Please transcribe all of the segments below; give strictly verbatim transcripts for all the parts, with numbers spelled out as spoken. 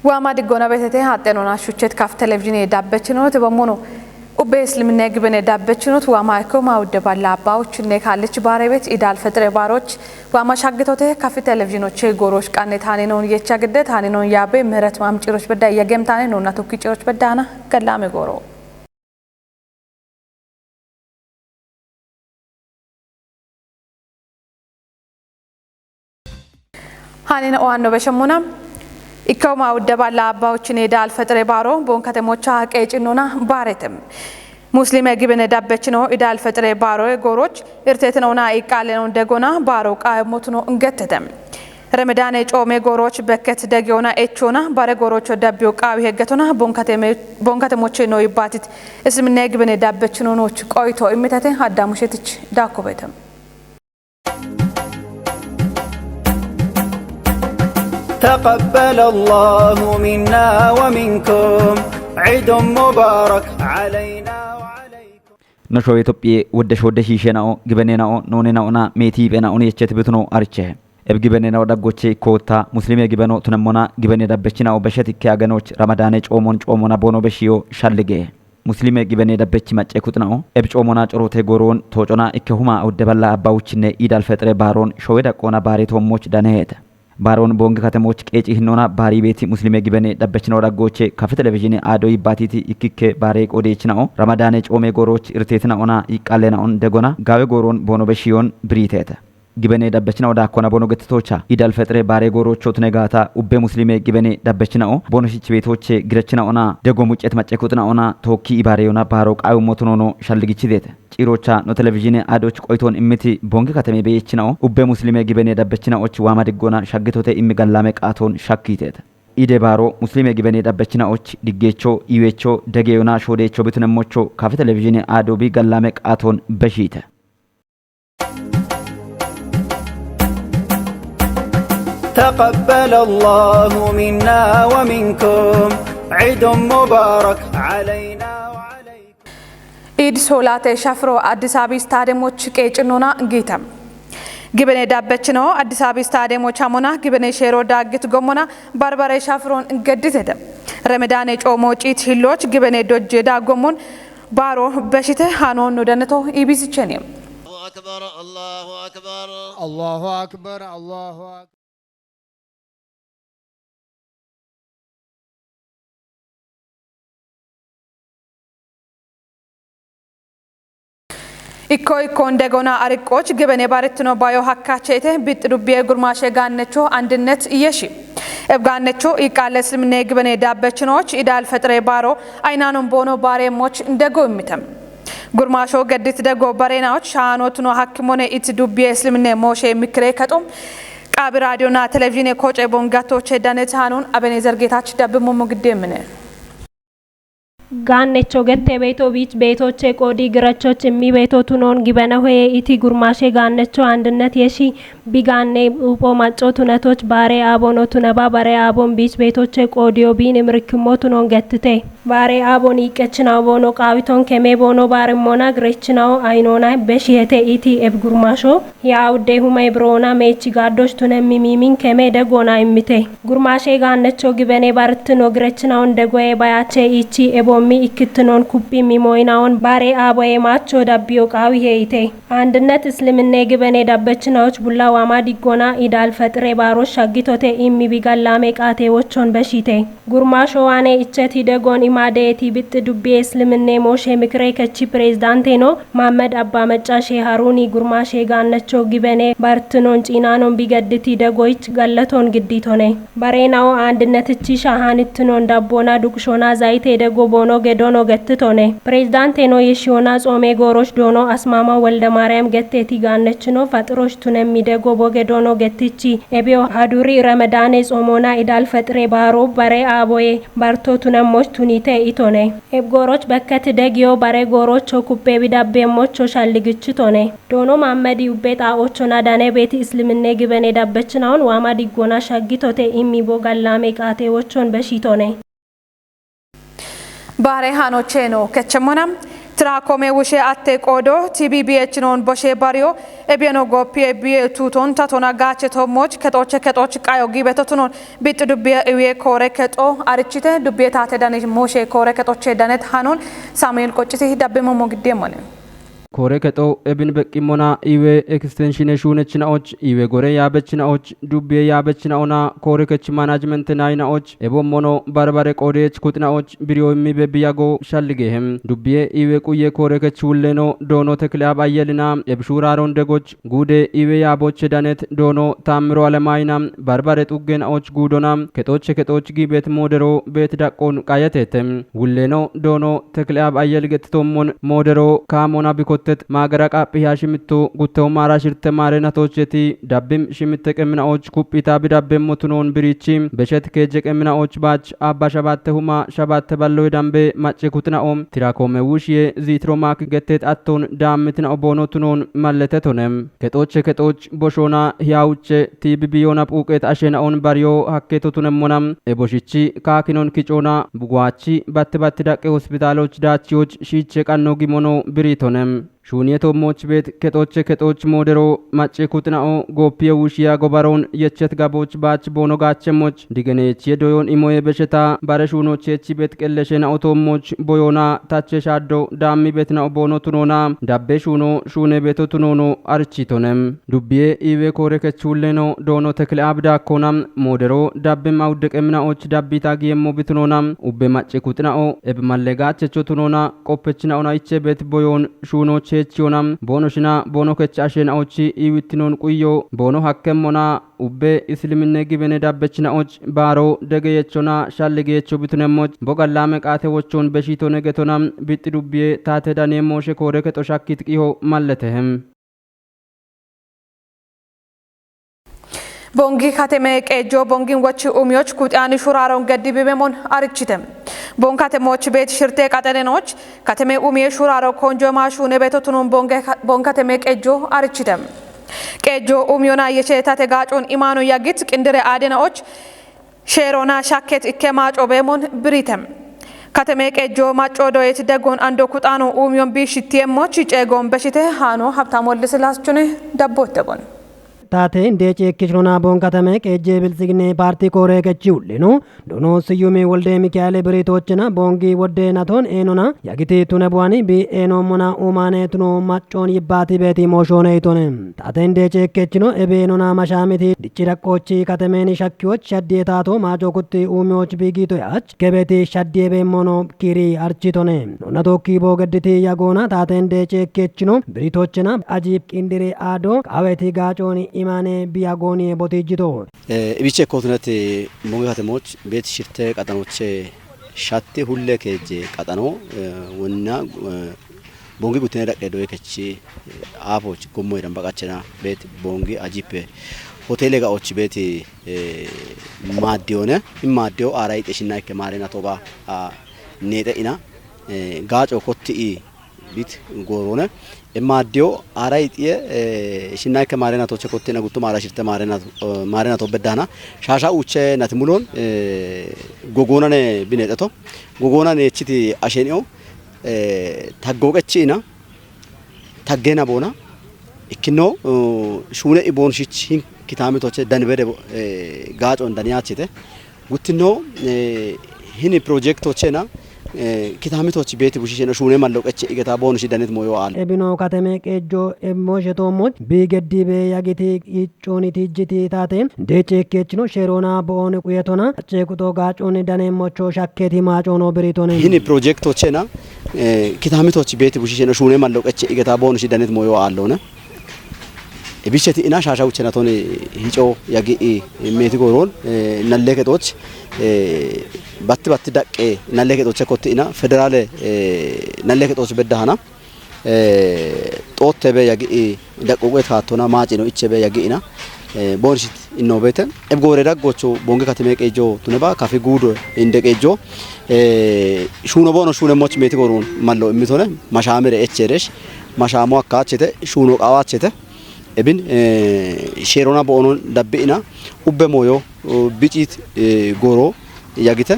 Waama diggoona betete haxxenona shuchet kaf televizhiine dabbechinote bammono. Ubbe Isliminne gibene dabbechinot waama ikko ma udde balla abbawoch ne kaallich baare bet Idal Fetre baaroch waama shaggitote kafi televizhinoche gooroch qanne taane non yecha gidde taane non yaabe ምህረት ማም ጭሮች በዳ እየገም ታኔ ነውና ቶኪ ጭሮች በዳና ገላሜ ጎሮ። Hanin oanno beshemmuna. Ikkoma udde balla abbawochine Idal Fetre baaro bon katemocha qeecinnona baaretem. Muslime gibene dabbechino Idal Fetre baaro gooroch irtetinona iqqaaleno degona baaro qaaymotuno ngettetem. Remedane coome gooroch bekket degiona echona bare goorocho dabbiyo qaawi heggetona bon kateme-, bon katemoche no ibbatit. Isliminne gibene dabbechino nooch qoyto immitete Addamu Shetich daakkobetem. تقبل الله منا ومنكم. عيد مبارك علينا وعليكم. Nosho Itophiye wodde shodde shiishenao, gibenenao, noonenao na meeti iphenao ni yecheti bituno ariche. Eb gibenenao daggoche ikkota, Muslime gibeno tunemmona, gibene dabbechinao beshetikke agenoch, Ramadane coomon coomona bono beshiyo shallige. Muslime gibene dabbechi macce kuxinao, eb coomona corote gooroon, toocona ikke huma udde balla abbawuchinne Idal Fetre baaroon, showe daqqoona baari toommoch daneet. Baaroon boonge katemoch qeeci hinnona baari beeti Muslime gibene dabbechinao daggoche kafi televizhiine aado yibbaatiti ikkikke baare qoodeechinao, Ramadane coome gooroch irteetinaona iqqaallenaon degona, gaawe gooroon boono beshiyoon biriiteete. Gibene dabbechinao daakkona bono gettitoocha, Idal Fetre baare goorocho tune gaata, ubbe Muslime gibene dabbechinao, bono shich beetoche girechinaona, dego muccet macce kuxinaona, tookki ibaareyona baaro qaayummotunono shalligichideete. Ciirocha no televizhiine adoch qoyton immiti boonge kateme beechinao, ubbe Muslime gibene dabbechinaoch waama diggona shaggitote immi gallame qaaton shakkiiteete. Ide baaro Muslime gibene dabbechinaoch diggeecho, iweecho, degeyona shoodeecho bitunemmocho kafi televizhiine aado bi gallame qaaton beshiite. تقبل الله منا ومنكم. عيد مبارك علينا وعليكم. Iid Soolaate Shafiro Addis Abebi Staademoch qeecinnona giitam. Gibene dabbechino Addis Abebi Staademoch amona gibene sheero daaggit gommona barbare shafiroon gedditete. Remedane coomo ciit hilloch gibene dojje daaggommon baaro beshite hano no daneto ibisicheni. الله أكبر، الله أكبر. الله أكبر، الله أكبر. Ikko ikkon degona ariqqoch gibene baritino bayo hakkacheete bixxi dubbiye gurmaashe gaannecho andinet iyeshi. Eb gaannecho iqqaale Isliminne gibene dabbechinoch Idal Fetre baaro aynanon boono baare moch ndego immitem. Gurmaasho geddit dego bareenaoch shaanotuno hakkimone it dubbiye Isliminne mooshe mikire kaxum. Qaabi raadiyona televizhiine koce bon gattoche danet hanon Abenezer Geetach dabbi mummo gidde mine. Gaannecho gette beeto biich beetoche qoodi girachoch immi beeto tunon gibene hoye iti gurmaashe gaannecho andinet yeshi bi gaanne upho macco tunetoch baare aabono tuneba bare aabon biich beetoche qoodiyo biin imrikkimmo tunon gettite. Baare aabon iiqqechinawo boono qaawiton keme boono baarimmona girechinawo aynona beshihete iti eb gurmaasho. Hiya udde humay biroona meechi gaaddosh tunemmi miimin keme degona immite. Gurmaashe gaannecho gibene bartino girechinaon degoye bayache ichi eboommi ikkittinon kuppimmi mooyinaon baare aaboye maacho dabbiyo qaawi heyite. Andinet Isliminne gibene dabbechinaoch bulla waama diggona Idal Fetre baaro shaggitote immi bi gallame qaate wochon beshite. Gurmaasho waane icheti degon imadeeti bixxi dubbiye Isliminne mooshe mikire kechi pirezidaanteno Maammed Abba Macca Shee Haruni gurmaashe gaannecho gibene bartinon ciinaanon bi gedditi degoyich gallaton gidditone. Bareenawo andinnetichi shahanittinon dabbona duqshona zayite dego boono gedono gettitone. Pirezidaanteno yeshiyona xoome gooroch doono Asmaama Wolde Maariyam getteti gaannechino faxiroch tunemmi dego bo gedono gettichi. Ebiyo haduri Remadaane xoomona Idal Fetre baaro bare aaboye barto tunemmoch tunite itone. Eb gooroch bekket degiyo bare goorocho kuppe bidabbeemmocho shalligichitone. Doono Maammedi ubbe xaa'ochona dane beeti Isliminne gibene dabbechinaon waama diggona shaggitote immi bo gallame qaate wochon beshitone. Baare hanocheno kechemona. Raakome wushe atte qoodo T B B H noon boshe bariyo ebiyeno gooppiye biye tuuton tatona gaache toommoch kexooche kexooch qayo giibeto tunoon bixxi dubbiye iwiye koore kexo arichite dubbiye taate dani mooshe koore kexooche danet hanoon Saamu'eel Qocciti dabbe mommo giddeemmone. Koore kexo ebin beqqimmona iwe ekisteenshine shuunechina'och iwe gore yaabechina'och dubbiye yaabechina'ona koore kech manajmente nayina'och ebommono barbare qoodech kuxina'och biriyo immibe biyago shalligehem. Dubbiye iwe quye koore kech wulleno doono Tekile Ab Ayyelina ebishuuraaron degoch guude iwe yaaboche danet doono Taammiro Alemayina barbare xuggena'och guudona kexooche kexooch giibet moodero beet daqqon qayetetem. Wulleno doono Tekile Ab Ayyel gettitommon moodero kaamona bikottet maagara qaaphi hiyashi mitto gutteho maara shirte maare natoocheti dabbim shimitte qemmina'och kuphita bidabbemmo tunoon birichi beshet keeje qemmina'och baach abba shabatte huma shabatte balloy dambe macce kuxina'o tirakoome wushiye ziitiro maak gettet atton daammitina'o boono tunoon mallete tonem. Kexooche kexooch boshoona hiyawuche T B B yoona phuuqet ashena'on bariyo hakketo tunemmona eboshichi kaakinon kicoona bugwaachi batti batti daqqe hospitaaloch daachiyoch shiiche qanno gimono biri tonem. Shuuniye toommoch beet kexooche kexooch moodero macce kuxina'o gooppiye wushiya gobaroon yechet gaboch baach boono gaachemmoch digeneechiye doyon imoye besheta bare shuunochechi beet qelleshena'o toommoch boyoona tache shaaddo daammi betina'o boono tunoona dabbe shuuno shuune beto tunoono arichitonem. Dubbiye iwe koore kech wulleno doono Tekile Ab daakkona moodero dabbim awudde qemmina'och dabbita giyemmo bitunoona ubbe macce kuxina'o eb malle gaachecho tunoona qoppechina'ona iche bet boyoon shuuno cheechiyona boono shina boono kech ashena'ochi iwittinoon quyyo boono hakkemmona ubbe isiliminne gibene dabbechina'och baaro degeyechona shalligeyecho bitunemmoch bogallame qaate wochon beshitone getona bixxi dubbiye taate daniye mooshe koore kexo shakkit qiho malletehem. Bongi kateme qeejjo bongin wochi umiyoch kuxiyaani shuraaron geddi bibemon arichite. Bon katemoch beet shirte qaxelenoch kateme umiye shuraaro konjo maashuune beeto tunun bonge ka-, bon kateme qeejjo arichite. Qeejjo umiyo naayeche tate gaacon imaano yagit qindire aadena och sheerona shakket ikke maaco beemon birite. Kateme qeejjo macco doyet deggon ando kuxaano uumiyon biishittiye mochi ceegon beshite haano Habtaam Woldesilaasechune dabbotte bon. Taate inde ceekkishirona bon katame qeejje biltsiginne paarti koore kechi ulleno dono Siyumi Wolde Mikaa'ele biritochena bongi wodde naton eenona yagiti tune buwani bi eenommona umaane tuno maccoon yibbaati beeti mooshoone itone. Taate inde ceekkechino ebe eenona mashaamiti dicci daqqoochi katemeeni shakkiyoch shaddiye taato maaco kutti uumiyoch biigiito yaach kebeti shaddiye beemmono kiiri architone. Nona tokki boo gedditi yagoona taate inde ceekkechino biritochena ajiib qindire aado qaaweti gaacooni imaane biyagooni botiijjito. Eh, ibiche kootunat, eh, Bonge katemoch beet shirte qaxanoche shatti hulle keejje qaxano, eh, wonna, eh, Bongi guttine daqqe doye kechi, eh, aafoch gommoy dambaqachena beet Bongi ajippe hotele ga'och beet, eh, maaddiyone, in maaddiyo aaray xeshinna ikke maarena toga, ah, neexe ina, eh, gaaco kotti i bit goorone. E maaddiyo aaray xiye, eh, shinna ikke maarena toche kotti ina gutto maara shirte maarena, eh, maarena to beddana. Shaasha uche nati mulon, eh, gogoonane bineexeto. Gogoonane echiti asheniyo, eh, taggooqechi ina. Taggena boona. Ikkino, eh, shuune i boon shich hin kitaamitoche danibede, eh, gaacon daniyachite. Guttino, eh, hini projektochena, eh, kitaamitoch beeti bushishena shuune mallo qeche igeta boon shi danit moyo aal. Ebino kateme qeejjo emmo shetoommoch bi geddi be yagiti icconi tijjiti taate. Deche kechino sherona boon quyetona. Ceequto gaacon danemmocho shakketi maacono biritone. Hini projektochena, eh, kitaamitoch beeti bushishena shuune mallo qeche igeta boon shi danit moyo aallone. Ibicheti ina shaasha uchena toni hico yagi i meeti goron, eh, nalle kexoch, eh, batti batti daqqe nalle kexoche kotti ina federale, eh, nalle kexoch beddahana, eh, xootte be yagi i daqqu uqet kaattona maacino iche be yagi ina, eh, boonshit inno beeten. Eb goore daggocho Bonge kateme qeejjo tuneba kafi guudo inde qeejjo, eh, shuuno boono shuunemmoch meeti goron mallo immitone mashaamire echeresh, mashaamo akkaachete, shuuno qawaachete. Ebin, eh, sherona boonon dabbi'ina, ubbe moyo, oh, bicit, eh, goro yagite.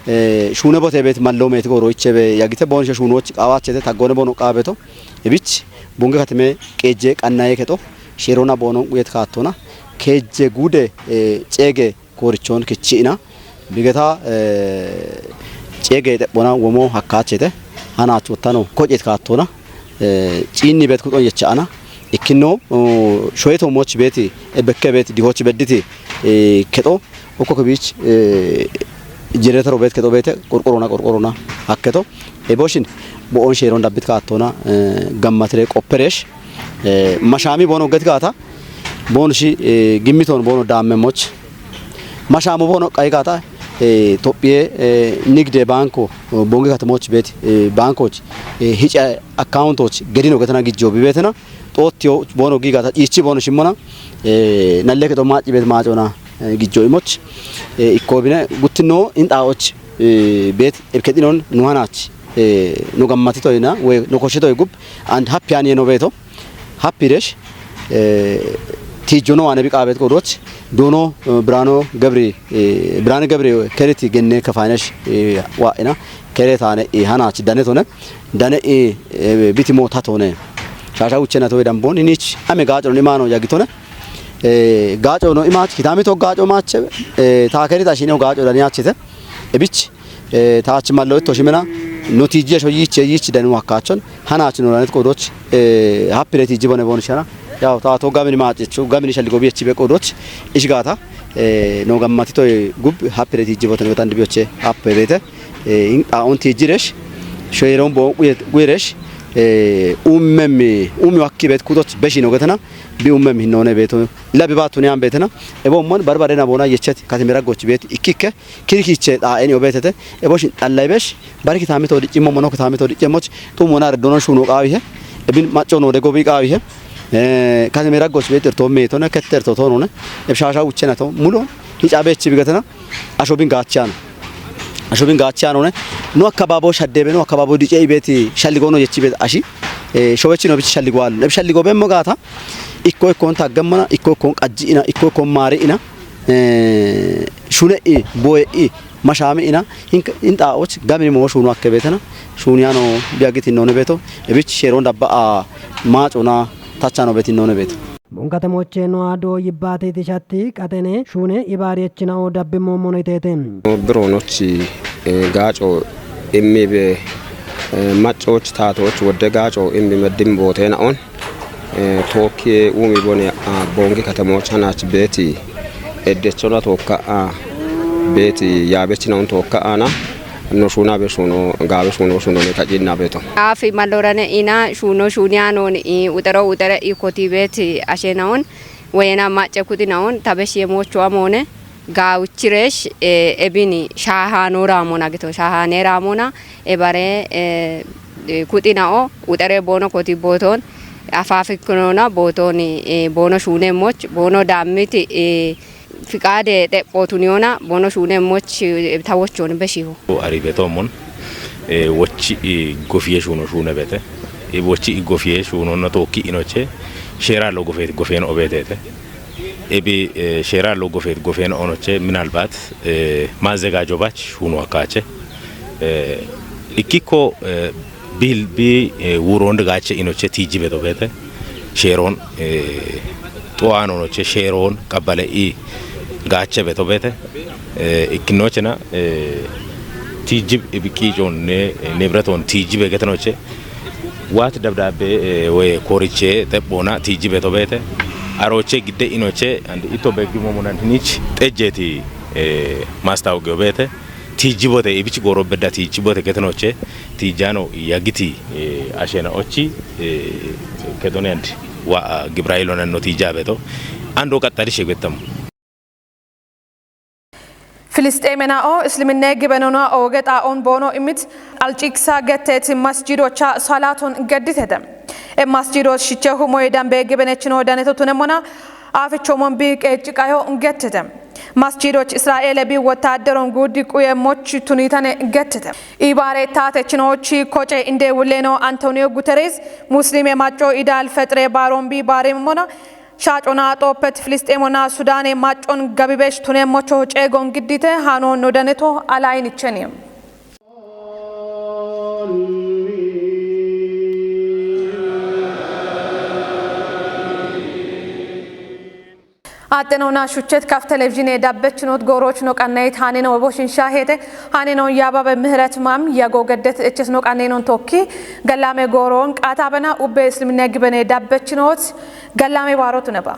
eh, shuune bote beet mallo meeti gooro ichebe yagite boonshe shuunoch qaawachete taggoone boono qaabeto. Ebich bonge katime qeejje qannaye keto sheerona boono uyet kaattona keejje guude, eh, ceege koorichoon kichi'ina. Bigeta, eh, ceege xephona womo hakkaachete hanaach wottano koceet kaattona, eh, ciinni beet kuxon yecha'ana. Ikkino, oh, shoyeto moch beeti, eh, bekke beet dihoch bedditi, eh, keto, okko kebich, eh, jeneretero beet keto beete, qorqorona, qorqorona hakketo. Eboshin, bo'on sheeron dabbit kaattona, eh, gammatire qopperesh, eh, mashaami bono get kaata, bon shi, eh, gimmiton bono daamme moch. Mashaamo bono qayi kaata, eh, Tophiye, eh, nigde banko, eh, bonge katamoch beet, eh, bankoch, eh, hica akkauntoch gedino getana gijjo bibeetena. Xoottiyo boono giigata ciichi boono shimmona, eh, nalle keto maaci beet maacona, eh, gijjo imoch, eh, ikkobine guttino inxaoch, eh, beet ebkedinon nu hanach, eh, no gammatitoyna, we no koshitoy gub, and happy aniye no beeto, happy resh, eh, tijjono wane biqaabet qoodoch, dono, eh, Birano Gebri, eh, Birane Gebri kereti genne kefaynesh, eh, wa'ina, kere taane, eh, hanach danetone, dane, eh, eh, bitimo tatone. Shasha uchena to dambon inich, ame gaaco no imano yagitone. Eh, gaaco no imach, kitami to gaaco mache, eh, ta keri ta shine gaaco dani achete. Ebich, eh, ta ach mallo to shimena, no tijje sho yiche, yich danu hakachon, hanach no lanet qoodoch, eh, happy re tijji bone bon shana. Yaw, ta to gamini mache, chu gamini shalli gobi echibe qoodoch, ishgata, eh, no gammatito gub, happy re tijji boten wetan dibiyoche, happy bete. Eh, in, a, on tijjiresh, shoyeron bo, uye-, uyeresh, eh, ummemi, ummi wakki bet kutoch beshi no getena, bi ummemi hinone beto, la bi batu ne an betena, ebo mon barbare na bona yechet, katimera goch bet, ikikke, kirikiche da eni obetete, ebo shin dallai besh, bari kitame to dicci mo mono kitame to dicci moch, tu mona re donon shuno qawihe, ebin macho no de gobi qawihe, eh, katimera goch bet to metone, ketter to tonone, eb shasha uchena to, mulo, hicabe echi bigatena, Ashobin gaachano. Ashobin gaachano ne. No akababo shaddebe, no akababo dice ibeti shalligono yechi bet ashi. Eh, showechi no bich shalligo alu. Ne shalligo bemmo gaata. Ikko ikkon taggammana, ikko ikkon qajji'ina, ikko ikkon maari'ina. Eh, shune i, boye i, mashami ina. In, in ta'och, gamini mo shunu akkebetana. Shuniyano biagiti none beto. Ebich sheron dabba a maacona tachano beti none beto. Bunkatemoche no ado yibbate tishatti qatene shune ibaari echina o dabbi mo mono itete. Bironochi, eh, gaaco immi be, eh, maccoch taatoch wodde gaaco immi meddim bootena on. Eh, tookkiye umi bone a bongi katemoch hanach beeti eddechona tookka a beeti yaabechina on tookka ana. No shuna be shuno, gabe shuno, shuno ne kajinna beto. Afi malorane ina shuno shuni anon i utero utere i koti bet ashena on. Wayena macce kutina on, tabe shiye mocho amone. Gauchiresh, eh, ebini shahano ramona gito, shahane ramona, ebare, eh, eh, kutina o, utere bono koti boton, afafi kunona boton, eh, bono shune moch, bono damiti, eh, Fiqaade xephootun yoona bono shuune moch, eh, tawochoon beshiho. Aribeto mon, eh, wochi, eh, gofiye shuuno shuune bete. Eh, wochi, eh, gofiye shuuno na tookki inoche. Sheera lo gofeet, gofeen obeeteete. Ebi, eh, sheera lo gofeet, gofeen onoche, minalbat, eh, maazegajo bach shuuno akaache. Eh, ikkikko, eh, Bil bi, eh, wuron gaache inoche tiiji beto beete. Sheeron, eh, xo'an onoche sheeron qabbale i gaache beto beete. Eh, ikkinochena, eh, tiiji ibiqiicoon ne, eh, nibreton tiiji begetenoche. Waat dabdaabbe, eh, we koriche xephona tiiji beto beete. Aroche gidde inoche and ito beggi momonan hinich xejjeti, eh, mastawoqiyo beete. Tiiji bote ibich gooro bedda tiiji bote ketenoche. Tiijano yagiti, eh, ashena ochi, eh, kedonend wa, ah, Gibrailonen no tiija beto. Ando qaxxali shegbetam. Filisxeemena'o Isliminne gibenona ooge xaa'on boono imit alciqsa getteeti masjidocha salaaton gedditete. E masjido shiche humoy dambe gibenechino daneto tunemona aafichomon bi qeecci qayo gettete. Masjidoch Israa'eele bi wotaadderon guuddi quye moch tunitane gettete. Ibaare taatechinochi koce inde wulleno Antonio Guterres Muslime macco Idaal Fexire baaron bi baaremmona Shaacona xooppet Filisxeemona Sudaane maccon gabibesh tuneemmocho ceegon giddite haano nodaneto alayinicheni. Axxenona shuchet kaf televizhiine dabbechinoot gooroch no qannayit haaneno webo shinsha heete. Haanenon yaababe mihret maam yago geddet eches no qannenon tokki gallame gooroon qaatabena ubbe islimine gibene dabbechinoot gallame waarotuneba.